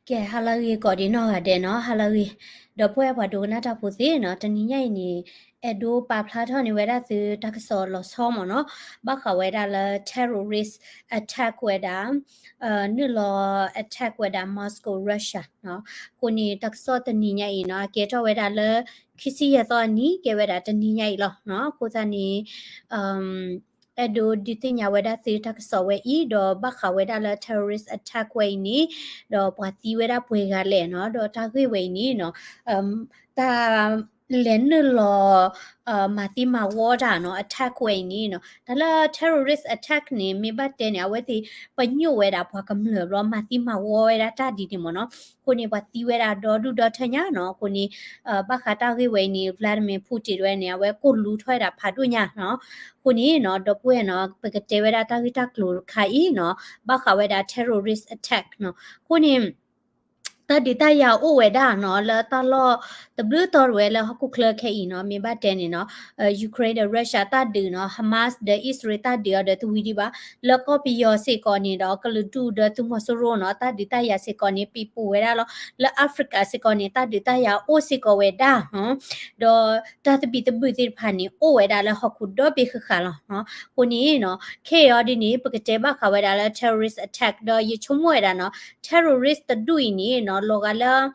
ကဲ ဟါလၢအဂ့ၤကိးဒံးနီၢ်ဂၤဒဲးနီၤ, ဟါလၢအဂ့ၤ, ဒီပုၢ်ဝဲၢ်ပှၤဒိကနၣ်တၢ်ဖိသ့ၣ်နီၤ, တနံၤညါအံၤန့ၣ် အဲၣ်ဒိးပာ်ဖျါထီၣ်န့ၢ်ဝဲဒၣ်သုတၢ်ကစီၣ်လီၤဆီမ့ၢ်နီၤ, ဘၣ်ဃးဝဲဒၣ်လၢ terrorist attack ဝဲဒၣ် နုာ်လီၤ attack ဝဲဒၣ် Moscow Russia နီၤ, အဃိန့ၣ် တၢ်ကစီၣ်တနံၤညါအံၤနီၤ အကဲထီၣ်ဝဲဒၣ်လၢ ခံဆံယဲၢ်သီအနံၤ ကဲဝဲဒၣ်တနံၤညါအံၤလီၤနီၤ, အဃိသတးန့ၣ် အဲၣ်ဒိးဒုးသ့ၣ်ညါဝဲဒၣ်သုတၢ်ကစီၣ်ဝဲအံၤ ဒီးဘၣ်ဃးဝဲဒၣ်လၢ terrorist attack ဝဲအံၤန့ၣ် ဒီးပှၤသံဝဲဒၣ်ပှဲၤဂၤလဲၣ်နီၤ, ဒီးတၢ်ဂ့ၢ်ဝဲအံၤန့ၣ်နီၤ တၢ်လဲၤနုာ်လီၤ မၤသံမၤဝီတၢ်နီၤ attack ဝဲအံၤန့ၣ်နီၤ, တၢ်လၢ terrorist attack န့ၣ် မ့ၢ်ဘၣ်တဲန့ၣ် အဝဲသ့ၣ်ပညိၣ်ဝဲဒၣ်ပှၤကမျၢၢ်ဘျီ မၤသံမၤဝီဝဲဒၣ်တၢ်ဒ်န့ၣ်မ့ၢ်နီၤ, အဃိန့ၣ် ပှၤသံဝဲဒၣ်ဒီဒူၣ်ဒီထၢညါနီၤ, အဃိန့ၣ် ဘၣ်ဃးတၢ်ဂ့ၢ်ဝဲအံၤန့ၣ် Vladimir Putin ဝဲန့ၣ် အဝဲကိၢ်လူထီၣ်ဝဲဒၣ်ဖးဒိၣ်ညါနီၤ, အဃိန့ၣ်နီၤ ဒီပုၢ်ဝဲၢ်နီၤ ပကတဲဝဲဒၣ်တၢ်ဂ့ၢ်တၢ်ကျိၤတခါအံၤနီၤ ဘၣ်ဃးဝဲဒၣ် terrorist attack နီၤ, အဃိန့ၣ် တၢ်ဒုးတၢ်ယၤအိၣ်ဝဲဒၣ်နီၤ လၢတၢ်လီၢ်တဘျုးတီၤတဝဲလၢဟီၣ်ခိၣ်ချၢခဲအံၤနီၤ, မ့ၢ်ဘၣ်တဲန့ၣ်နီၤ Ukraine ဒီး Russia တၢ်ဒုးနီၤ, Hamas ဒီး Israel တၢ်ဒုးအီၤဒီးတဝံၤဒံးဘၣ်, လၢကီၢ်ပယီၤစ့ၢ်ကီးန့ၣ်ဒီး ကလုာ်ဒူၣ်ဒီးသုးမီၤစိရိၤနီၤ တၢ်ဒုးတၢ်ယၤစ့ၢ်ကီးန့ၣ် ပံၤပူၤဝဲဒၣ်လီၤ, လၢ Africa စ့ၢ်ကီးန့ၣ် တၢ်ဒုးတၢ်ယၤအိၣ်စ့ၢ်ကီးဝဲဒၣ်နီၤ, ဒီးတၢ်သဘံၣ်သဘုၣ်သ့ၣ်တဖၣ်န့ၣ် အိၣ်ဝဲဒၣ်လၢဟီၣ်ခိၣ်ဒီဘ့ၣ်ဃၣ်ဃၣ်လီၤနီၤ, အဃိန့ၣ်နီၤ ခဲအံၤဒ်န့ၣ် ပကတဲဘၣ်ဃးဝဲဒၣ်လၢ terrorist attack ဒီးယဆိကမိၣ်ဝဲဒၣ်နီၤ terrorist တဒူၣ်အံၤန့ၣ်နီၤ လီၤဂာ်လၢ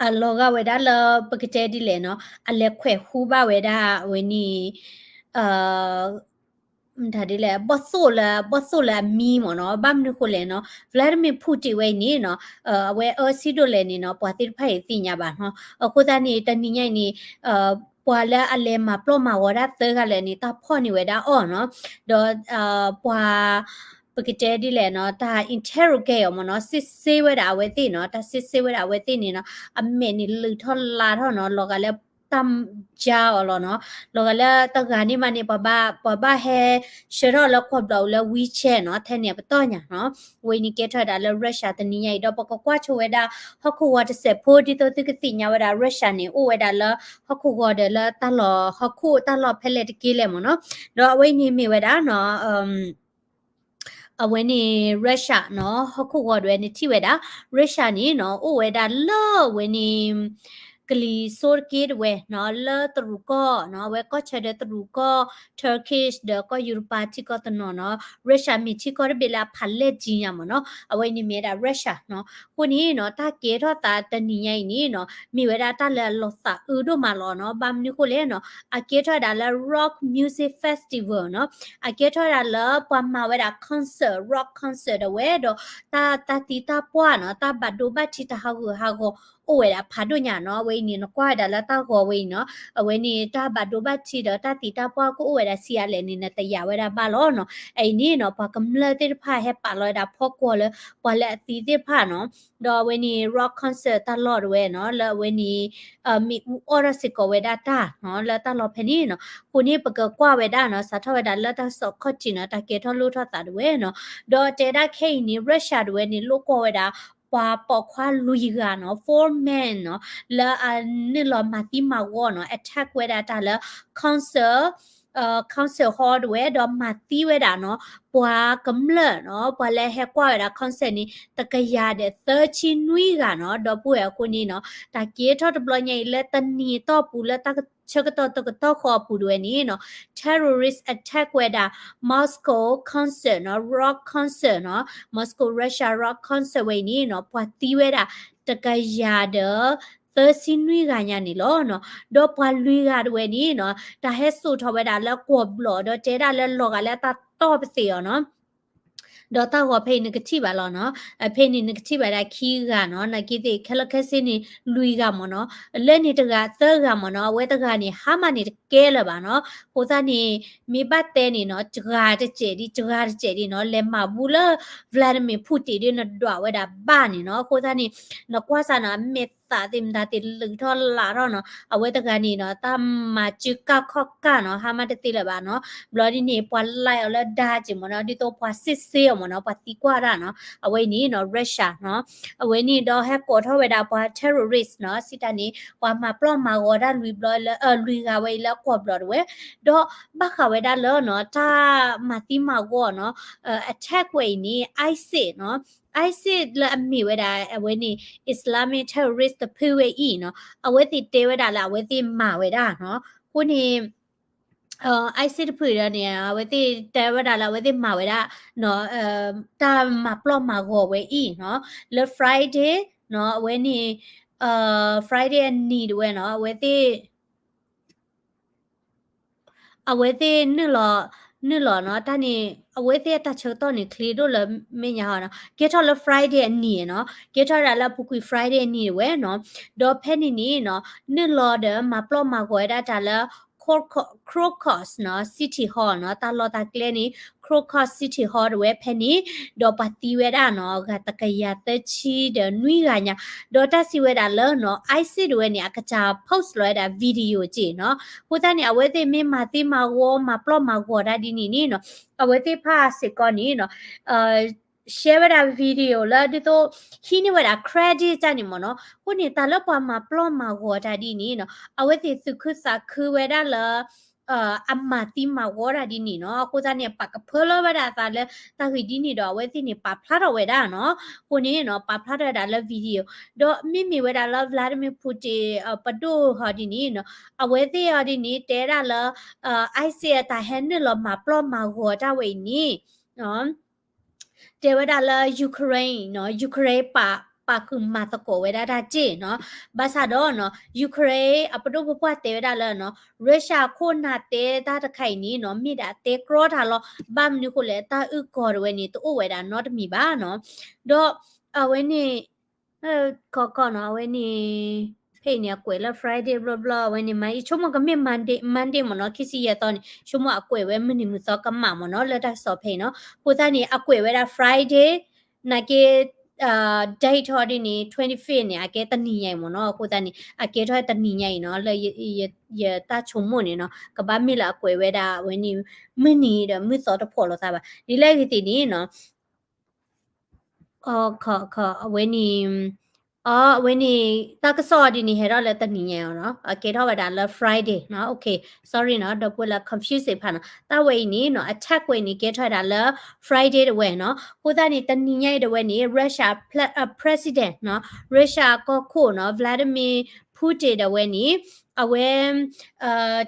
အလီၤဂာ်ဝဲဒၣ်လၢ ပကတဲဒ်လဲၣ်နီၤ အလဲၤခွဲးဟူဘၣ်ဝဲဒၣ်ဝဲန့ၣ် မတၤဒ်လဲၣ် ဘီၣ်သိၣ်လၢ ဘီၣ်သိၣ်လၢအမံမ့ၢ်နီၤ, ဘၣ်မနုၤဃိလဲၣ်နီၤ Vladimir Putin ဝဲအံၤန့ၣ်နီၤ အဝဲအၢစံဒိၣ်လဲၣ်န့ၣ်နီၤ ပှၤသ့ၣ်တဖၣ်အံၤသ့ၣ်ညါဘၣ်နီၤ, အဃိသတးန့ၣ် တနံၤညါအံၤန့ၣ် ပှၤလၢအလဲၤမၤပျီၢ်မၤဂီၤဒၣ်သၢဂၤလၢာ်န့ၣ် တၢ်ဖီၣ်န့ၢ်ဝဲဒၣ်အီၤနီၤ, ဒီးပှၤ ပကတဲဒ်လဲၣ်နီၤ တၢ် interrogate အီၤမ့ၢ်နီၤ, စစ်ဆေး ဝဲဒၣ်အဝဲသ့ၣ်နီၤ, တၢ် စစ်ဆေး ဝဲဒၣ်အဝဲသ့ၣ်န့ၣ်နီၤ အမဲာ်န့ၣ်လုၢ်ထီၣ်လါထီၣ်နီၤ, လီၤဂာ်လၢတၢ်ယါအီၤလီၤနီၤ, လီၤဂာ်လၢတဂၤန့ၣ်မးန့ၣ် ပှၤဘၣ် ပှၤဘၣ်ဟဲဆှၢထီၣ်လၢကွီၢ်ဘျီးအူလၢ wheelchair နီၤ, ထဲန့ၣ်အပတီၢ်ညါနီၤ, ဝဲအံၤန့ၣ်ကဲထီၣ်ဝဲဒၣ်လၢ Russia တနံၤညါအံၤ ဒီးပကကွၢ်ဆိဝဲဒၣ် ဟီၣ်ခိၣ်ဂီၤတစဲးဖိ ဒ်သိးသုကသ့ၣ်ညါဝဲဒၣ် Russia န့ၣ် အိၣ်ဝဲဒၣ်လၢ ဟီၣ်ခိၣ်ဂီၤဒီးလၢတၢ်လီၢ်ဟီၣ်ခိၣ်တၢ်လီၢ်ဖဲလဲၣ်တက့ၢ်လဲၣ်မ့ၢ်နီၤ, ဒီးအဝဲအံၤန့ၣ်မ့ၢ်ဝဲဒၣ်နီၤ အဝဲန့ၣ် Russia နီၤ ဟီၣ်ခိၣ်ဂီၤဒၣ်ဝဲန့ၣ်ထံၣ်ဝဲဒၣ် Russia န့ၣ်နီၤ အိၣ်ဝဲဒၣ်လၢအဝဲန့ၣ် ကလံၤစိးတက့ၢ်တဝဲနီၤ လၢတရူးကီၢ်နီၤ အဝဲကီၢ်ဆၢဒီးတရူးကီၢ် Turkish ဒီးကီၢ်ယူရပၤထံကီၢ်တနီၤနီၤ Russia မ့ၢ်ထံကီၢ်တဘ့ၣ်လၢအဖးလဲၢ်ကံညါမ့ၢ်နီၤ အဝဲန့ၣ်မ့ၢ်ဝဲဒၣ် Russia နီၤ အဃိန့ၣ်နီၤ တၢ်ကဲထီၣ်သးတနံၤညါအံၤန့ၣ်နီၤ မ့ၢ်ဝဲဒၣ်တၢ်လၢအလီၤသးအုးဒိၣ်မးလီၤနီၤ ဘၣ်မနုၤဃိလဲၣ်နီၤ အကဲထီၣ်ဝဲဒၣ်လၢ rock music festival နီၤ အကဲထီၣ်ဝဲဒၣ်လၢပှၤမၤဝဲဒၣ် concert rock concert ဒၣ်ဝဲဒီး တၢ် တၢ်သံတၢ်ပှၢ်နီၤ တၢ်ဘၣ်ဒိဘၣ်ထံးတၢ်ဟးဂူာ်ဟးဂီၤ အိၣ်ဝဲဒၣ်ဖးဒိၣ်ညါနီၤ အဝဲအံၤန့ၣ် နကွၢ်ဝဲဒၣ်လၢတၢ်ဂီၤဝဲအံၤနီၤ အဝဲန့ၣ် တၢ်ဘၣ်ဒိဘၣ်ထံးဒီးတၢ်သံတၢ်ပှၢ်ကအိၣ်ဝဲဒၣ်ဆံးအါလဲၣ်န့ၣ် နတယာ်ဝဲဒၣ်ဘၣ်လီၤနီၤ အအံၤန့ၣ်နီၤ ပှၤကမျၢၢ်သ့ၣ်တဖၣ်ဟဲပာ်လီၤဝဲဒၣ်ဖီကွီၤလၢ ပှၤလၢအသံသ့ၣ်တဖၣ်နီၤ ဒီးအဝဲန့ၣ် rock concert တၢ်လီၢ်ဒၣ်ဝဲနီၤ လၢအဝဲန့ၣ် မ့ၣ်အူအီၣ်ထီၣ်စ့ၢ်ကီးဝဲဒၣ်တၢ်နီၤ လၢတၢ်လီၢ်ဖဲန့ၣ်နီၤ အဃိန့ၣ် ပကကွၢ်ဝဲဒၣ်နီၤ စးထီၣ်ဝဲဒၣ်လၢတၢ်ကစီၣ်ခီၣ်ထံးနီၤ တၢ်ကဲထီၣ်လိၣ်ထီၣ်သးဒၣ်ဝဲနီၤ ဒီးတဲဒၣ်ခဲအံၤန့ၣ် Russia ဒၣ်ဝဲန့ၣ် လိာ်ကွီၢ်ဝဲဒၣ် ပှၤပိာ်ခွါလွံၢ်ဂၤနီၤ four men နီၤ လၢအနုာ်လီၤမၤသံမၤဝီနီၤ attack ဝဲဒၣ်တၢ်လၢ concert council hall ဒၣ်ဝဲ ဒီးမၤသံဝဲဒၣ်နီၤ ပှၤကမျၢၢ်နီၤ ပှၤလၢဟဲကွၢ်ဝဲဒၣ် concert န့ၣ် တကယၤဒီးသၢဆံနွံဂၤနီၤ ဒီပုၢ်ဝဲၢ်အဃိန့ၣ်နီၤ တၢ်ကဲထီၣ်တဘျီညါအံၤလၢတနံၤအတီၢ်ပူၤလၢတၢ်ဆၢကတီၢ်တကတီၢ်ဃီအပူၤဒၣ်ဝဲန့ၣ်နီၤ terrorist attack ဝဲဒၣ် Moscow concert နီၤ rock concert နီၤ Moscow Russia rock concert ဝဲအံၤန့ၣ်နီၤ ပှၤသံဝဲဒၣ် တကယၤဒီး သၢဆံနွံဂၤညါန့ၣ်လီၤနီၤ ဒီးပှၤလွံၢ်ဂၤဒၣ်ဝဲန့ၣ်နီၤ တၢ်ဟဲစိာ်ထီၣ်ဝဲဒၣ်လၢကွီၢ်ဘျီၣ် ဒီးတဲဒၣ်လၢလီၤဂာ်လၢတၢ်တီၢ်ပသ့ၣ်အီၤနီၤ ဒီးတၢ်ဂီၤဖဲအံၤနကထံၣ်ဘၣ်လီၤနီၤ ဖဲန့ၣ်နကထံၣ်ဘၣ်ဒၣ်ခံဂၤနီၤ နာ်က့သ့ၣ် ခဲလၢာ်ခဲဆ့န့ၣ် လွံၢ်ဂၤမ့ၢ်နီၤ လၢန့ၣ်တဂၤသၢဂၤမ့ၢ်နီၤ အဝဲတဂၤန့ၣ် ဟါမၢ်န့ၣ်တကဲလၢၤဘၣ်နီၤ အဃိသတးန့ၣ် မ့ၢ်ဘၣ်တဲန့ၣ်နီၤ စှၤတစဲးဒံး စှၤတစဲးဒံးနီၤ လဲၤမၤဘူၣ်လၢ Vladimir Putin ဒ်နဒွးဝဲဒၣ်ဘၣ်န့ၣ်နီၤ အဃိသတးန့ၣ် နကွၢ်စၢ်နီၤ အမဲာ်သးသ့ၣ်မတၤသ့ၣ်လုၢ်ထီၣ်လးထီၣ်နီၤ အဝဲတဂၤန့ၣ်နီၤ တၢ်မၤစုကၢ်ခီၣ်ကၢ်နီၤ ဟါမၢ်တသ့လၢၤဘၣ်နီၤ ဘျီဒ်န့ၣ် ပှၤလဲအီၤလၢဒါက့ၤမ့ၢ်နီၤ ဒ်သိးပှၤစစ်ဆေးအီၤမ့ၢ်နီၤ ပှၤသံကွၢ်တၢ်နီၤ အဝဲအံၤန့ၣ်နီၤ Russia နီၤ အဝဲန့ၣ်ဒီးဟဲကိးထီၣ်ဝဲဒၣ်ပှၤ terrorist နီၤ စံးတၢ်န့ၣ် ပှၤမၤပျီၢ်မၤဂီၤတၢ်လွံၢ်ဘျီလၢ လွံၢ်ဂၤဝဲအံၤလၢကွီၢ်ဘျီၣ်တဝဲ ဒီးဘၣ်ဃးဝဲဒၣ်လၢနီၤ တၢ်မၤသံမၤဂီၤနီၤ attack ဝဲအံၤန့ၣ် ISIS နီၤ ISIS လၢအမ့ၢ်ဝဲဒၣ် အဝဲန့ၣ် Islamic terrorist တဖုဝဲအံၤနီၤ, အဝဲသ့ၣ်တဲဝဲဒၣ်လၢအဝဲသ့ၣ်မၤဝဲဒၣ်နီၤ. အဃိန့ၣ် ISIS တဖုဒီးန့ၣ် အဝဲသ့ၣ်တဲဝဲဒၣ်လၢအဝဲသ့ၣ်မၤဝဲဒၣ် တၢ်မၤပျီၢ်မၤဂီၤဝဲအံၤနီၤ, လၢ Friday နီၤ, အဝဲန့ၣ် Friday အနံၤတဝဲနီၤ, အဝဲသ့ၣ် အဝဲသ့ၣ်နုာ်လီၤ နုာ်လီၤနီၤ, တၢ်န့ၣ် အဝဲသ့ၣ်အတၢ်ဆၢကတီၢ်န့ၣ် ချ့ဒိၣ်လၢမဲာ်ညါဟီနီၤ, ကဲထီၣ်လၢ Friday အနံၤနီၤ, ကဲထီၣ်ဒၣ်လၢအပူၤကွံာ် Friday အနံၤတဝဲနီၤ, ဒီးဖဲန့ၣ်န့ၣ်နီၤ, နုာ်လီၤဒီးမၤပျီၢ်မၤဂီၤဝဲဒၣ်တၢ်လၢ Crocus နီၤ City Hall နီၤ, တၢ်လီၢ်တၢ်ကျဲန့ၣ် Crocus City Hall တဝဲဖဲန့ၣ်, ဒီးပှၤသံဝဲဒၣ်နီၤ ဂၤတကယၤသၢဆံဒီးနွံဂၤညါ, ဒီးတၢ်စံးဝဲဒၣ်လၢနီၤ ISIS တဝဲန့ၣ် အကစၢ် post လီၤဝဲဒၣ် video က့နီၤ, အဃိသတးန့ၣ် အဝဲသ့ၣ်မ့ၢ်မၤသံမၤဂီၤ မၤပျီၢ်မၤဂီၤတၢ်ဒ်န့ၣ်န့ၣ်နီၤ, အဝဲသ့ၣ်တဖၣ်စ့ၢ်ကီးန့ၣ်နီၤ share ဝဲဒၣ် video လၢဒ်သိး ဟံးန့ၢ်ဝဲဒၣ် credit တၢ်န့ၣ်မ့ၢ်နီၤ, အဃိန့ၣ် တၢ်လၢပှၤမၤပျီၢ်မၤဂီၤတၢ်ဒ်န့ၣ်နီၤ, အဝဲသ့ၣ်သူၣ်ခုသးခုဝဲဒၣ်လၢ အမၤသံမၤဂီၤတၢ်ဒ်န့ၣ်နီၤ, အဃိသတးန့ၣ် ပာ်ကဖၢလၢဝဲဒၣ်အသးလၢတၢ်ဂ့ၢ်ဒ်န့ၣ်ဒီး အဝဲသ့ၣ်န့ၣ် ပာ်ဖျါထီၣ်ဝဲဒၣ်နီၤ, အဃိန့ၣ်နီၤ ပာ်ဖျါထီၣ်ဝဲဒၣ်လၢ video ဒီးမ့မ့ၢ်ဝဲဒၣ်လၢ Vladimir Putin ပဒိၣ်ဟီဒ်န့ၣ်နီၤ, အဝဲသ့ၣ်ဟီဒ်န့ၣ် တဲဒၣ်လၢ ISIS အတၢ်ဟဲနုာ်လီၤမၤပျီၢ်မၤဂီၤတၢ်ဝဲအံၤန့ၣ် တဲဝဲဒၣ်လၢ Ukraine နီၤ, Ukraine ပာ် ပာ်ဃုာ်မၤသကိးဝဲဒၣ်တၢ်က့ၢ်နီၤ, ဘၣ်ဆၣ်ဒီးနီၤ Ukraine အပဒိၣ်ပပှၢ်တဲဝဲဒၣ်လၢနီၤ Russia ခိၣ်နၢ်တဲတၢ်တခါအံၤန့ၣ်နီၤ မ့ၢ်ဒၣ်တဲကြီတၢ်လီၤ, ဘၣ်မနုၤဃိလဲၣ် တၢ်အုၣ်ကီၤတဝဲန့ၣ် တအိၣ်ဝဲဒၣ်နီတမံၤဘၣ်နီၤ, ဒီးအဝဲန့ၣ် ခီခီနီၤ အဝဲန့ၣ် ဖဲအံၤန့ၣ် အကွဲးလၢ Friday ဘျီဘျီ အဝဲန့ၣ် မၤအံၤ ဆိကမိၣ်ကမ့ၢ် Monday, Monday မ့ၢ်နီၤ ခံဆံယဲၢ်သီန့ၣ် ဆိကမိၣ်အကွဲးဝဲမုၢ်နံၤမုၢ်သီကမၣ်မ့ၢ်နီၤ လၢတၢ်ကစီၣ်ဖဲအံၤနီၤ, အဃိသတးန့ၣ် အကွဲးဝဲဒၣ် Friday နာ်က့ date ထီၣ်ဒ်န့ၣ် twenty-fifth န့ၣ် အကဲတနံၤညါအံၤမ့ၢ်နီၤ, အဃိသတးန့ၣ် အကဲထီၣ်တနံၤညါအံၤနီၤ လၢယတၢ်ဆိကမိၣ်န့ၣ်နီၤ ကဘၣ်မ့ၢ်လၢအကွဲးဝဲဒၣ်အဝဲန့ၣ် မုၢ်နံၤဒီးမုၢ်သီတဖီၣ်လိာ်သးဘၣ် ဒ်လဲၣ်ဂ့ၤသ့ၣ်န့ၣ်နီၤ အဝဲန့ၣ် အဝဲန့ၣ် တၢ်ကစီၣ်ဒ်န့ၣ် ဟဲထီၣ်လၢတနံၤညါအံၤနီၤ, အကဲထီၣ်ဝဲဒၣ်လၢ Friday နီၤ, OK, sorry နီၤ ဒီပုၢ်ဝဲၢ်လၢ confuse သ့ၣ်တဖၣ်နီၤ, တၢ်ဝဲအံၤန့ၣ်နီၤ attack ဝဲအံၤန့ၣ် ကဲထီၣ်ဝဲဒၣ်လၢ Friday တဝဲနီၤ, အဃိသတးန့ၣ် တနံၤညါအံၤတဝဲန့ၣ် Russia President နီၤ, Russia ကီၢ်ခိၣ်နီၤ Vladimir Putin တဝဲန့ၣ် အဝဲ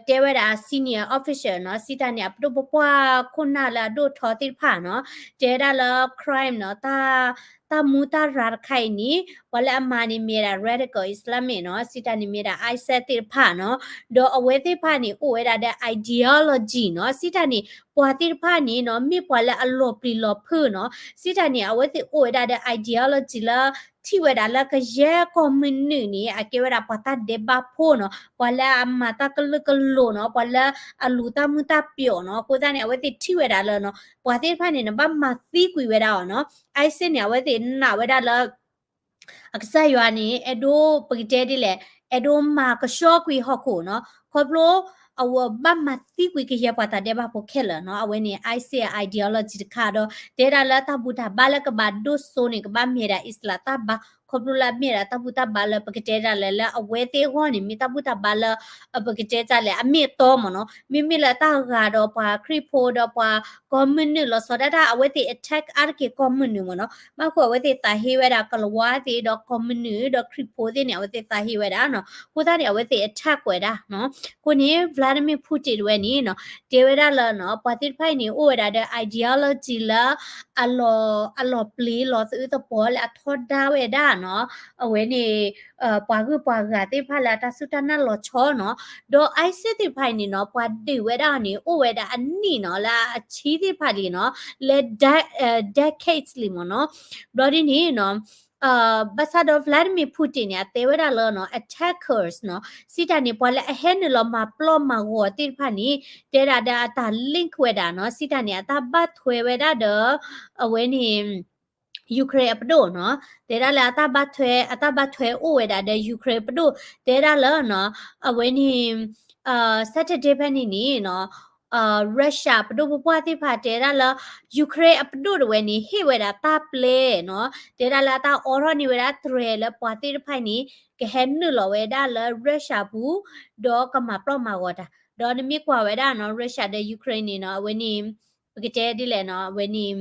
တဲဝဲဒၣ် senior official နီၤ, စံးတၢ်န့ၣ် အပဒိၣ်ပပှၢ်ခိၣ်နၢ်လၢအဒိၣ်ထီသ့ၣ်တဖၣ်နီၤ, တဲဒၣ်လၢ Crimea နီၤ, တၢ်မူတၢ်ရၤတခါအံၤန့ၣ် ပှၤလၢအမၤန့ၣ်မ့ၢ်ဒၣ် radical Islamist နီၤ, စံးတၢ်န့ၣ်မ့ၢ်ဒၣ် ISIS သ့ၣ်တဖၣ်နီၤ, ဒီးအဝဲသ့ၣ်တဖၣ်န့ၣ် အိၣ်ဝဲဒၣ်ဒီး ideology နီၤ, စံးတၢ်န့ၣ် ပှၤသ့ၣ်တဖၣ်န့ၣ်နီၤ မ့ၢ်ပှၤလၢအလီၤပျံၤလီၤဖုးနီၤ, စံးတၢ်န့ၣ် အဝဲသ့ၣ်အိၣ်ဝဲဒၣ်ဒီး ideology လၢ ထံၣ်ဝဲဒၣ်လၢကယဲၢ်ကီၢ်မုၢ်နုာ်န့ၣ် အကဲဝဲဒၣ်ပှၤတၢ်ဒဲးဘးဖိနီၤ, ပှၤလၢအမၤတၢ်ကလုာ်ကလိၤနီၤ, ပှၤလၢအလူၤတၢ်မုာ်တၢ်ပျီၤနီၤ, အဃိသတးန့ၣ် အဝဲသ့ၣ်ထံၣ်ဝဲဒၣ်လၢနီၤ ပှၤသ့ၣ်တဖၣ်န့ၣ် နဘၣ်မၤသံကွံာ်ဝဲဒၣ်အီၤနီၤ, ISIS န့ၣ် အဝဲသ့ၣ်နာ်ဝဲဒၣ်လၢ အကစၢ်ယွၤန့ၣ် အဲၣ်ဒိးပကတဲဒ်လဲၣ်, အဲၣ်ဒိးမၤကဆှီကွံာ်ဟီၣ်ခိၣ်နီၤ, ခီဖျိ အဝဲဘၣ်မၤသံကွံာ်ကယဲၢ်ပှၤတၢ်ဒဲးဘးဖိခဲလၢာ်နီၤ, အဝဲန့ၣ် ISIS ideology တခါဒီး တဲဒၣ်လၢတၢ်ဘူၣ်တၢ်ဘါလၢကဘၣ်ဒိၣ်စိန့ၣ် ကဘၣ်မ့ၢ်ဒၣ်အံၣ်စရ့လးတၢ်ဘါ, ခီဖျိလၢအမ့ၢ်ဒၣ်တၢ်ဘူၣ်တၢ်ဘါလၢပကတဲဒၣ်လဲာ်လၢအဝဲသ့ၣ်အဂီၢ်န့ၣ် မ့ၢ်တၢ်ဘူၣ်တၢ်ဘါလၢ ပကတဲဒ်လဲၣ် အမ့ၢ်အတီမ့ၢ်နီၤ, မ့မ့ၢ်လၢတၢ်ဂၤဒီးပှၤခရံာ်ဖိဒီးပှၤကီၢ်မုၢ်နုာ်လီၤဆီဒၣ်တၢ် အဝဲသ့ၣ် attack အါတက့ၢ်ကီၢ်မုၢ်နုာ်မ့ၢ်နီၤ, ဘၣ်ဃိအဝဲသ့ၣ်သးဟ့ဝဲဒၣ်ကလံးဝါသ့ၣ်ဒီးကီၢ်မုၢ်နုာ်ဒီးခရံာ်ဖိသ့ၣ်န့ၣ် အဝဲသ့ၣ်သးဟ့ဝဲဒၣ်နီၤ, အဃိသတးန့ၣ် အဝဲသ့ၣ် attack ဝဲဒၣ်နီၤ, အဃိန့ၣ် Vladimir Putin တဝဲန့ၣ်နီၤ တဲဝဲဒၣ်လၢနီၤ ပှၤသ့ၣ်တဖၣ်အံၤန့ၣ် အိၣ်ဝဲဒၣ်ဒီး ideology လၢ အလီၤ အလီၤပျံၤလီၤသးအုးသပှီၤလၢအထီဒါဝဲဒၣ်နီၤ, အဝဲန့ၣ် ပှၤဂုၤပှၤဂၤသ့ၣ်တဖၣ်လၢအတၢ်စူၢ်တၢ်နာ်လီၤဆီနီၤ, ဒီး ISIS သ့ၣ်တဖၣ်အံၤန့ၣ်နီၤ ပှၤဒုးဝဲဒၣ်အီၤန့ၣ် အိၣ်ဝဲဒၣ်အနံၣ်နီၤ လၢအဆံသ့ၣ်တဖၣ်လံနီၤ, လၢ decades လံမ့ၢ်နီၤ, ဘျီဒ်န့ၣ်နီၤ ဘၣ်ဆၣ်ဒီး Vladimir Putin န့ၣ် အတဲဝဲဒၣ်လၢနီၤ attackers နီၤ, စံးတၢ်န့ၣ် ပှၤလၢအဟဲနုာ်လီၤမၤပျီမၤဂီၤသ့ၣ်တဖၣ်န့ၣ် တဲဒၣ်ဒီးအတၢ် link ဝဲဒၣ်နီၤ, စံးတၢ်န့ၣ် အတၢ်ဘၣ်ထွဲဝဲဒၣ်ဒီး အဝဲန့ၣ် Ukraine အပဒိၣ်နီၤ, တဲဒၣ်လၢအတၢ်ဘၣ်ထွဲ အတၢ်ဘၣ်ထွဲအိၣ်ဝဲဒၣ်ဒီး Ukraine ပဒိၣ်, တဲဒၣ်လၢနီၤ အဝဲန့ၣ် Saturday ဖဲန့ၣ်န့ၣ်နီၤ Russia ပဒိၣ်ပပှၢ်သ့ၣ်တဖၣ်တဲဒၣ်လၢ Ukraine အပဒိၣ်တဝဲန့ၣ် ဟ့ၣ်ဝဲဒၣ်တၢ်ပျဲနီၤ, တဲဒၣ်လၢအတၢ်အိးထီၣ်န့ၢ်ဝဲဒၣ်တြဲၤလၢပှၤသ့ၣ်တဖၣ်န့ၣ် ကဟဲနုာ်လီၤဝဲဒၣ်လၢ Russia ပူၤ, ဒီးကမၤပျီမၤဂီၤတၢ်, ဒီးနမ့ၢ်ကွၢ်ဝဲဒၣ်နီၤ Russia ဒီး Ukraine န့ၣ်နီၤ အဝဲန့ၣ် ပကတဲဒ်လဲၣ်နီၤ အဝဲန့ၣ်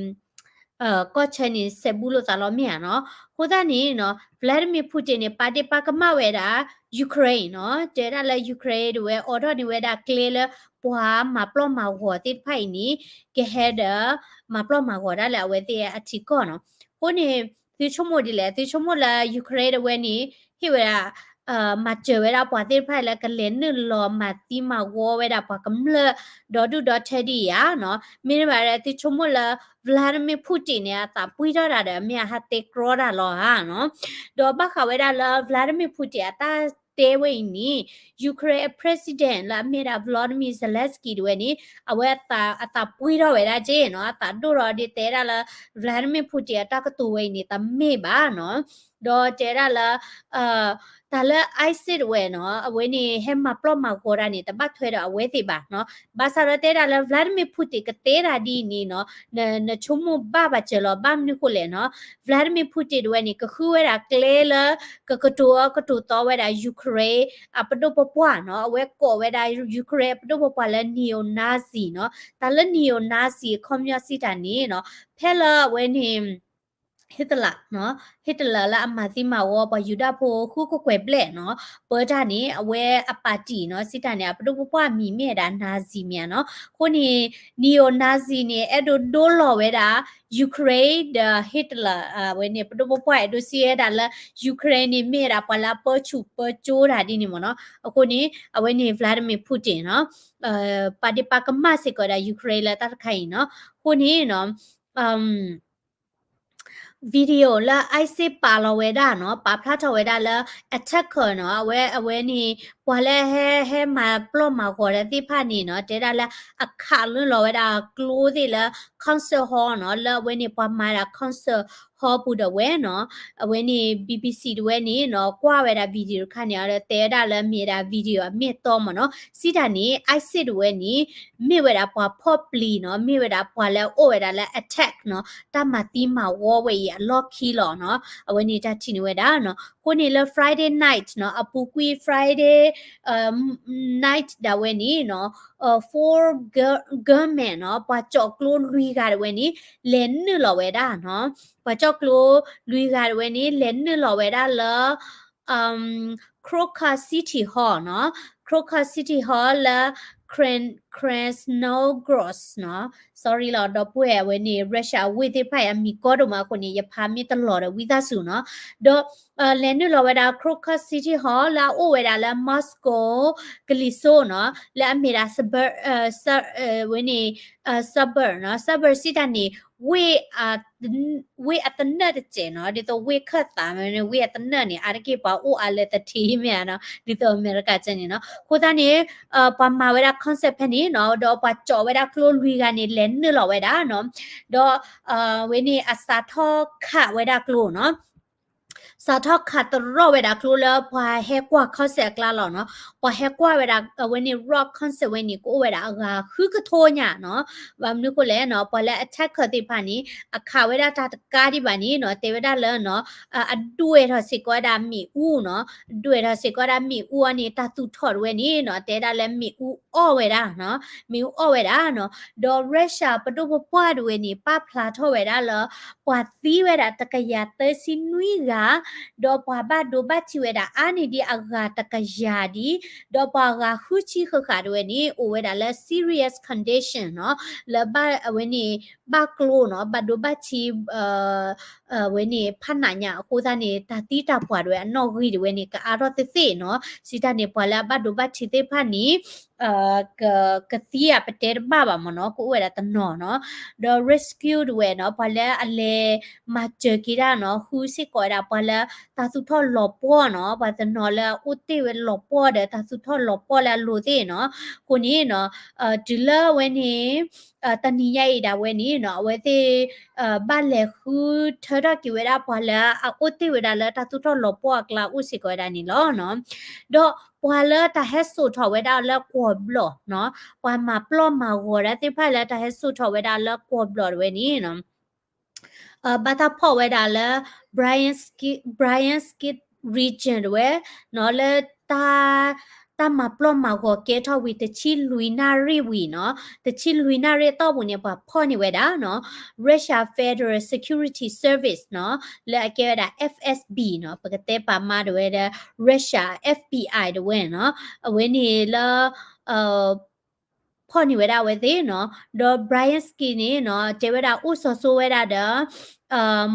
ကီၢ်ဆၢန့ၣ် စဲးဘူးလိာ်သးလီၤမ့ၢ်ဧါနီၤ. အဃိသတးန့ၣ်နီၤ Vladimir Putin န့ၣ် ပာ်ဒ့ၣ်ပာ်ကမၣ်ဝဲဒၣ် Ukraine နီၤ, တဲဒၣ်လၢ Ukraine တဝဲအိးထီၣ်န့ၢ်ဝဲဒၣ်ကျဲလၢ ပှၤမၤပျီၢ်မၤဂီၤသ့ၣ်တဖၣ်အံၤန့ၣ် ကဟဲဒီး မၤပျီၢ်မၤဂီၤဒၣ်လၢအဝဲသ့ၣ်အထံကီၢ်နီၤ. အဃိန့ၣ် သုဆိကမိၣ်ဒ်လဲၣ်, သုဆိကမိၣ်လၢ Ukraine တဝဲန့ၣ် ဟ့ၣ်ဝဲဒၣ် မၤစၢၤဝဲဒၣ်ပှၤသ့ၣ်တဖၣ်လၢကလဲၤနုာ်လီၤမၤသံမၤဝီဝဲဒၣ်ပှၤကမျၢၢ်ဒီဒူၣ်ဒီထၢဒ်အံၤဧါနီၤ. မ့ၢ်ဘၣ်ဒီး သုဆိကမိၣ်လၢ Vladimir Putin န့ၣ် အသးပှံၢ်ထီၣ်တၢ်ဒီး မ့ၢ်အဟးတဲကြီတၢ်လီၤဧါနီၤ. ဒီးဘၣ်ဃးဝဲဒၣ်လၢ Vladimir Putin အတၢ်တဲဝဲအံၤန့ၣ် Ukraine အ president လၢအမ့ၢ်ဒၣ် Volodymyr Zelensky တဝဲန့ၣ် အဝဲအသးပှံၢ်ထီၣ်ဝဲဒၣ်က့နီၤ, အသးဒိၣ်ထီၣ်ဒီးတဲဒၣ်လၢ Vladimir Putin အတၢ်ကတိၤဝဲအံၤန့ၣ် တမ့ၢ်ဘၣ်နီၤ. ဒီးတဲဒၣ်လၢ တၢ်လၢ ISIS တဝဲနီၤ အဝဲန့ၣ် ဟဲမၤပျီၢ်မၤဂီၤတၢ်န့ၣ် တဘၣ်ထွဲဒီးအဝဲသ့ၣ်ဘၣ်နီၤ. ဘၣ်ဆၣ်ဒီးတဲဒၣ်လၢ Vladimir Putin ကတဲတၢ်ဒ်အံၤန့ၣ်နီၤ နဆိကမိၣ်ဘၣ်ဘၣ်စၢၤလီၤ. ဘၣ်မနုၤဃိလဲၣ်နီၤ, Vladimir Putin တဝဲန့ၣ် ကဃုဝဲဒၣ်ကျဲလၢ ကကတိၤအီကတိၤသီဝဲဒၣ် Ukraine အပဒိၣ်ပပှၢ်နီၤ, အဝဲကိးဝဲဒၣ် Ukraine အပဒိၣ်ပပှၢ်လၢ neo-Nazi နီၤ. တၢ်လၢ neo-Nazi အခီပညီစံးတၢ်န့ၣ်နီၤ ဖဲလၢအဝဲန့ၣ် Hitler နီၤ, Hitler လၢအမၤသံမၤဝီပှၤယူဒၤဖိဃုကကွဲၢ်ဘျဲၣ်နီၤ, ပၢတၢ်န့ၣ် အဝဲအ party နီၤ, စံးတၢ်န့ၣ် အပဒိၣ်ပပှၢ်အမံၤမ့ၢ်ဝဲဒၣ် Nazi မ့ၢ်ဧါနီၤ. အဃိန့ၣ် neo-Nazi န့ၣ် အဲၣ်ဒိးဒိလီၤဝဲဒၣ် Ukraine ဒီး Hitler အဝဲန့ၣ် ပဒိၣ်ပပှၢ်အဲၣ်ဒိးစံးဝဲဒၣ်လၢ Ukraine န့ၣ် မ့ၢ်ဝဲဒၣ်ပှၤလၢအပၢဆူၣ်ပၢကၠိတၢ်ဒ်န့ၣ်မ့ၢ်နီၤ. အဃိန့ၣ် အဝဲန့ၣ် Vladimir Putin နီၤ ပာ်ဒ့ၣ်ပာ်ကမၣ်စ့ၢ်ကီးဝဲဒၣ် Ukraine လၢတၢ်တခါအံၤနီၤ. အဃိန့ၣ်နီၤ video လၢ ISIS ပာ်လီၤဝဲဒၣ်နီၤ, ပာ်ဖျါထီၣ်ဝဲဒၣ်လၢ attacker နီၤ, အဝဲ အဝဲန့ၣ် ပှၤလၢဟဲ ဟဲမၤပျီၢ်မၤဂီၤတၢ်သ့ၣ်တဖၣ်န့ၣ်နီၤ, တဲဒၣ်လၢအခးနုာ်လီၤဝဲဒၣ်ကျိသ့ၣ်လၢ concert hall နီၤ, လၢအဝဲန့ၣ်ပှၤမၤဒၣ် concert hall ပူၤဒီးဝဲနီၤ, အဝဲန့ၣ် BBC တဝဲန့ၣ်နီၤ ကွၢ်ဝဲဒၣ် video တခါန့ၣ် ဒီးတဲဝဲဒၣ်လၢမ့ၢ်ဝဲဒၣ် video အမ့ၢ်အတီမ့ၢ်နီၤ, စံးတၢ်န့ၣ် ISIS တဝဲန့ၣ် မ့ၢ်ဝဲဒၣ်ပှၤဖီၣ်ပျံၤနီၤ, မ့ၢ်ဝဲဒၣ်ပှၤလၢအအိၣ်ဝဲဒၣ်လၢ attack နီၤ, တၢ်မၤသံမၤဝီဝဲအံၤအလီၢ်ခံလီၤနီၤ, အဝဲန့ၣ်တၢ်ထံၣ်န့ၢ်ဝဲဒၣ်နီၤ. အဃိန့ၣ်လၢ Friday night နီၤ, အပူၤကွံာ် Friday night ဒၣ်ဝဲန့ၣ်နီၤ, four gunmen နီၤ, ပှၤကၠီၣ်ကျိလွံၢ်ဂၤတဝဲန့ၣ် လဲၤနုာ်လီၤဝဲဒၣ်နီၤ, ပှၤကၠီၣ်ကျိလွံၢ်ဂၤတဝဲန့ၣ် လဲၤနုာ်လီၤဝဲဒၣ်လၢ Crocus City Hall နီၤ, Crocus City Hall လၢ Krasnogorsk နီၤ, sorry လီၤ ဒီပုၢ်ဝဲၢ် အဝဲန့ၣ် Russia အဝ့ၢ်သ့ၣ်တဖၣ်အံၤ အမံၤကီဒိၣ်မးအဃိန့ၣ် ယဖးမ့ၢ်တလီၤဒီးဝံသးစူၤနီၤ, ဒီး လဲၤနုာ်လီၤဝဲဒၣ် Crocus City Hall လၢအအိၣ်ဝဲဒၣ်လၢ Moscow ကလံၤစိးနီၤ, လၢအမ့ၢ်ဒၣ် suburb ဝဲန့ၣ် suburb နီၤ, suburb စံးတၢ်န့ၣ် ဝ့ၢ် ဝ့ၢ်အသနၢၣ်တစဲးနီၤ, ဒ်သိးဝ့ၢ်ခၢၣ်သးမ့ၢ်န့ၣ် ဝ့ၢ်အသနၢၣ်န့ၣ် အါတက့ၢ်ပှၤအိၣ်အါလၢသထ့မ့ၢ်ဧါနီၤ, ဒ်သိးအမဲရကၤကဲန့ၣ်နီၤ. အဃိသတးန့ၣ် ပှၤမၤဝဲဒၣ် concert ဖဲန့ၣ်နီၤ, ဒီးပှၤကၠီၣ်ဝဲဒၣ်ကျိလွံၢ်ဂၤန့ၣ် လဲၤနုာ်လီၤဝဲဒၣ်နီၤ, ဒီး ဝဲန့ၣ်အစးထီၣ်ခးဝဲဒၣ်ကျိနီၤ စးထီၣ်ခးတရီၣ်ဝဲဒၣ်ကျိလၢပှၤဟဲကွၢ် concert အကျါလီၤနီၤ, ပှၤဟဲကွၢ်ဝဲဒၣ် အဝဲန့ၣ် rock concert ဝဲန့ၣ် ကအိၣ်ဝဲဒၣ်အဂၤဃုကထိညါနီၤ, ဘၣ်မနုၤဃိလဲၣ်နီၤ, ပှၤလၢ attacker သ့ၣ်တဖၣ်န့ၣ် အခးဝဲဒၣ်တၢ်တကးဒံးဘၣ်န့ၣ်နီၤ, တဲဝဲဒၣ်လၢနီၤ အဒွဲၣ်ထီၣ်စ့ၢ်ကီးဝဲဒၣ်မ့ၣ်အူနီၤ, ဒွဲၣ်ထီၣ်စ့ၢ်ကီးဝဲဒၣ်မ့ၣ်အူအံၤန့ၣ် တၢ်သူၣ်ထီၣ်တဝဲန့ၣ်နီၤ, တဲဝဲဒၣ်လၢမ့ၣ်အူအီၣ်ဝဲဒၣ်နီၤ, မ့ၣ်အူအီၣ်ဝဲဒၣ်နီၤ, ဒီး Russia ပဒိၣ်ပပှၢ်တဝဲန့ၣ် ပာ်ဖျါထီၣ်ဝဲဒၣ်လၢ ပှၤသံဝဲဒၣ်တကယၤသၢဆံနွံဂၤ, ဒီးပှၤဘၣ်ဒိဘၣ်ထံးဝဲဒၣ်အါန့ၢ်ဒံးအဂၤတကယၤဒံး, ဒီးပှၤဂၤဃုဆံဃၣ်ဃၣ်တဝဲန့ၣ် အိၣ်ဝဲဒၣ်လၢ serious condition နီၤ, လၢဘၣ်အဝဲန့ၣ် ဘၣ်ကျိနီၤ, ဘၣ်ဒိဘၣ်ထံး ဝဲန့ၣ် ဖးနးညါအဃိသတးန့ၣ် တၢ်သံတၢ်ပှၢ်တဝဲအနီၣ်ဂံၢ်တဝဲန့ၣ် ကအါထီၣ်သ့သ့နီၤ, စံးတၢ်န့ၣ် ပှၤလၢအဘၣ်ဒိဘၣ်ထံးသ့ၣ်တဖၣ်န့ၣ် ကသံအပတဲတဘၣ်ဘၣ်မ့ၢ်နီၤ, ကအိၣ်ဝဲဒၣ်တနီၤနီၤ, ဒီး rescue တဝဲနီၤ, ပှၤလၢအလဲၤမၤစၢၤက့ၤတၢ်နီၤ, ဃုစ့ၢ်ကီးဝဲဒၣ်ပှၤလၢတၢ်သူၣ်ထီၣ်လီၤပှီၢ်နီၤ, ပှၤတနီၤလၢအအိၣ်တ့ၢ်ဝဲလီၤပှီၢ်ဒီးတၢ်သူၣ်ထီၣ်လီၤပှီၢ်လၢအလိၤသ့ၣ်နီၤ, အဃိန့ၣ်နီၤ, တုၤလၢအဝဲန့ၣ် တနံၤညါအံၤဒၣ်ဝဲန့ၣ်နီၤ, အဝဲသ့ၣ် ဘၣ်လဲၤဃုထၢထီၣ်က့ၤဝဲဒၣ်ပှၤလၢအအိၣ်တ့ၢ်ဝဲဒၣ်လၢတၢ်သူၣ်ထီၣ်လီၤပှီၢ်အကျါအိၣ်စ့ၢ်ကီးဝဲဒၣ်န့ၣ်လီၤနီၤ. ဒီးပှၤလၢတၢ်ဟဲစိာ်ထီၣ်ဝဲဒၣ်လၢကွီၢ်ဘျီၣ်နီၤ, ပှၤမၤပျီၢ်မၤဂီၤဒၣ်သ့ၣ်တဖၣ်လၢတၢ်ဟဲစိာ်ထီၣ်ဝဲဒၣ်လၢကွီၢ်ဘျီၣ်တဝဲန့ၣ်နီၤ ဘၣ်တၢ်ဖီၣ်ဝဲဒၣ်လၢ Bryansk-, Bryansk region တဝဲနီၤ, လၢတၢ် တၢ်မၤပျီၢ်မၤဂီၤကဲထီၣ်ဝံၤ တဆံလွံၢ်နၣ်ရံၣ်ဝံၤနီၤ, တဆံလွံၢ်နၣ်ရံၣ်အတီၢ်ပူၤန့ၣ် ပှၤဖီၣ်န့ၢ်ဝဲဒၣ်နီၤ Russia Federal Security Service နီၤ, လၢအကဲဝဲဒၣ် F S B နီၤ, ပကတဲပာ်မါဒၣ်ဝဲဒၣ် Russia F B I ဒၣ်ဝဲနီၤ, အဝဲန့ၣ်လၢ ဖီၣ်န့ၢ်ဝဲဒၣ်အဝဲသ့ၣ်နီၤ, ဒီး Brzezinski န့ၣ်နီၤ တဲဝဲဒၣ်အိၣ်စီၤစိဝဲဒၣ်ဒီး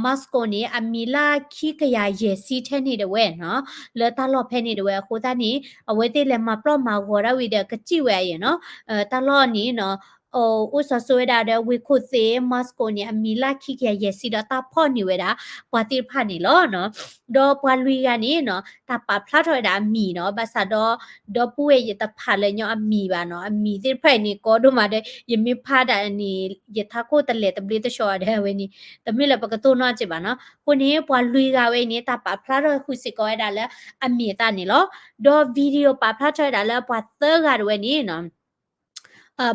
Moscow န့ၣ် အမံၤလၢခံကယၤယဲၢ်ဆံထဲန့ၣ်ဒၣ်ဝဲနီၤ, လၢတၢ်လီၢ်ဖဲန့ၣ်ဒၣ်ဝဲအဃိသတးန့ၣ် အဝဲသ့ၣ်လဲၤမၤပျီၢ်မၤဂီၤဒၣ်ဝံၤဒီးကစံၣ်ဝဲအံၤနီၤ, တၢ်လီၢ်န့ၣ်နီၤ အိၣ်စီၤစိဝဲဒၣ်ဒီးဝ့ၢ်ခိၣ်သ့ၣ် Moscow န့ၣ် အမံၤလၢခံကယၤယဲၢ်ဆံဒီးတၢ်ဖီၣ်န့ၢ်ဝဲဒၣ် ပှၤသ့ၣ်တဖၣ်န့ၣ်လီၤနီၤ. ဒီးပှၤလွံၢ်ဂၤန့ၣ်နီၤ တၢ်ပာ်ဖျါထီၣ်ဝဲဒၣ်အမံၤနီၤ, ဘၣ်ဆၣ်ဒီး ဒီပုၢ်ဝဲၢ်ယတဖးလၢာ်ညီအမံၤဘၣ်နီၤ, အမံၤသ့ၣ်တဖၣ်အံၤန့ၣ် ကီဒိၣ်မးဒီး ယမ့ၢ်ဖးဒၣ်န့ၣ် ယထးခိၣ်တလဲၤတဘျ့တဆှီဒီးဝဲန့ၣ် တမ့ၢ်လၢပကတိၢ်နီၣ်က့ဘၣ်နီၤ. အဃိန့ၣ် ပှၤလွံၢ်ဂၤဝဲအံၤန့ၣ် တၢ်ပာ်ဖျါထီၣ်ဃုာ်စ့ၢ်ကီးဝဲဒၣ်လၢအမံၤအသးန့ၣ်လီၤ. ဒီး video ပာ်ဖျါထီၣ်ဝဲဒၣ်လၢပှၤသၢဂၤတဝဲန့ၣ်နီၤ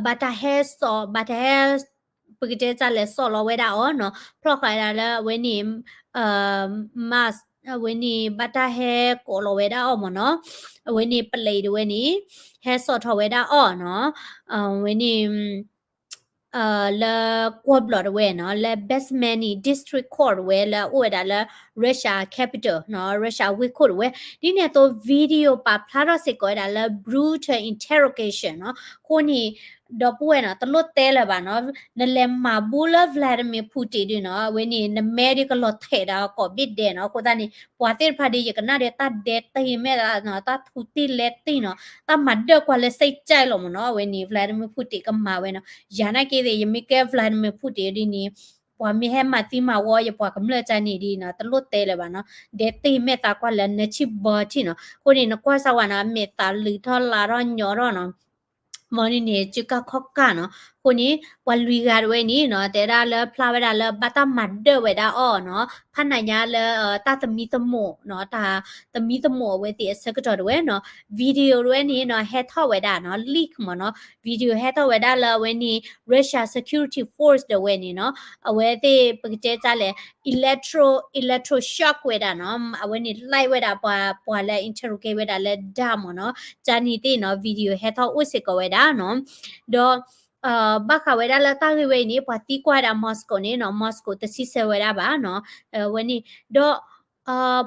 ဘၣ်တၢ်ဟဲစိာ် ဘၣ်တၢ်ဟဲ ပကတဲတၢ်လဲၤစိာ်လီၤဝဲဒၣ်အီၤနီၤ, ဖျီၣ်ဃာ်ဝဲဒၣ်လၢအဝဲန့ၣ် mask အဝဲန့ၣ် ဘၣ်တၢ်ဟဲကိးလီၤဝဲဒၣ်အီၤမ့ၢ်နီၤ, အဝဲန့ၣ် plane တဝဲန့ၣ် ဟဲစိာ်ထီၣ်ဝဲဒၣ်အီၤနီၤ, အဝဲန့ၣ် လၢကွီၢ်ဘျီၣ်တဝဲနီၤ, လၢ Basmanny District Court တဝဲလၢအအိၣ်ဝဲဒၣ်လၢ Russia capital နီၤ, Russia ဝ့ၢ်ခိၣ်တဝဲ, ဒ်န့ၣ်အသိး video ပာ်ဖျါထီၣ်စ့ၢ်ကီးဝဲဒၣ်လၢ brutal interrogation နီၤ, အဃိန့ၣ် ဒီပုၢ်ဝဲၢ်နီၤ တလိၣ်တဲလၢၤဘၣ်နီၤ, နလဲၤမၤဘူလၢ Vladimir Putin ဒုးနီၤ, အဝဲန့ၣ် နမဲဒုးကလီၤထဲးဒီးကိးဘ့ၣ်ဒဲးနီၤ, အဃိသတးန့ၣ် ပှၤသ့ၣ်တဖၣ်ဒုး ယကနၣ်ဒီးတၢ်ဒဲးတ့ၢ်မဲာ်သးနီၤ, တၢ်ထူးတံၢ်လဲၤတံၢ်နီၤ, တၢ်မၤဒၢၣ်ကွၢ်လၢ စိတ်ကြိုက် လီၤမ့ၢ်နီၤ, အဝဲန့ၣ် Vladimir Putin ကမၤဝဲနီၤ, ယၤနာ်က့သ့ၣ် ယမ့ၢ်ကဲ Vladimir Putin ဒ်န့ၣ် ပှၤမ့ၢ်ဟဲမၤသံမၤဝီယပှၤကမျၢၢ်ကန့ၣ်ဒ်နီၤ, တလိၣ်တဲလၢၤဘၣ်နီၤ, ဒဲးတ့ၢ်မဲာ်သးကွၢ်လၢနဆံၣ်ဘီထံၣ်နီၤ, အဃိန့ၣ် နကွၢ်စၢ်ဝဲနီၤ, အမဲာ်သးလုးထီၣ်လးထီၣ်ညီထီၣ်နီၤ မ်န့ၣ်န့ၣ် စုကၢ်ခီၣ်ကၢ်နီၤ, အဃိန့ၣ် ပှၤလွံၢ်ဂၤတဝဲန့ၣ်နီၤ, တဲဒၣ်လၢဖျါဝဲဒၣ်လၢဘၣ်တၢ်မၤဒၢၣ်ဝဲဒၣ်အီၤနီၤ, ဖးနၤညါလၢ တၢ်သမံသမိးနီၤ, တၢ်သမံသမိးအဝဲသ့ၣ်အဆၢကတီၢ်တဝဲနီၤ, video တဝဲန့ၣ်နီၤ ဟဲထီၣ်ဝဲဒၣ်နီၤ, leak မ့ၢ်နီၤ, video ဟဲထီၣ်ဝဲဒၣ်လၢအဝဲန့ၣ် Russia Security Force တဝဲန့ၣ်နီၤ, အဝဲသ့ၣ်ပကတဲတၢ်လဲၣ် electro electro shock ဝဲဒၣ်နီၤ, အဝဲန့ၣ် like ဝဲဒၣ်ပှၤ ပှၤလၢ interrogate ဝဲဒၣ်လၢ ဒါ မ့ၢ်နီၤ, ကန့ၣ်သ့ၣ်နီၤ video ဟဲထီၣ်အိၣ်စ့ၢ်ကီးဝဲဒၣ်နီၤ, ဒီး ဘၣ်ဃးဝဲဒၣ်လၢတၢ်ဂ့ၢ်ဝဲအံၤန့ၣ် ပှၤသံကွၢ်ဝဲဒၣ် Moscow န့ၣ်နီၤ, Moscow တစံးဆၢဝဲဒၣ်ဘၣ်နီၤ, ဝဲန့ၣ် ဒီး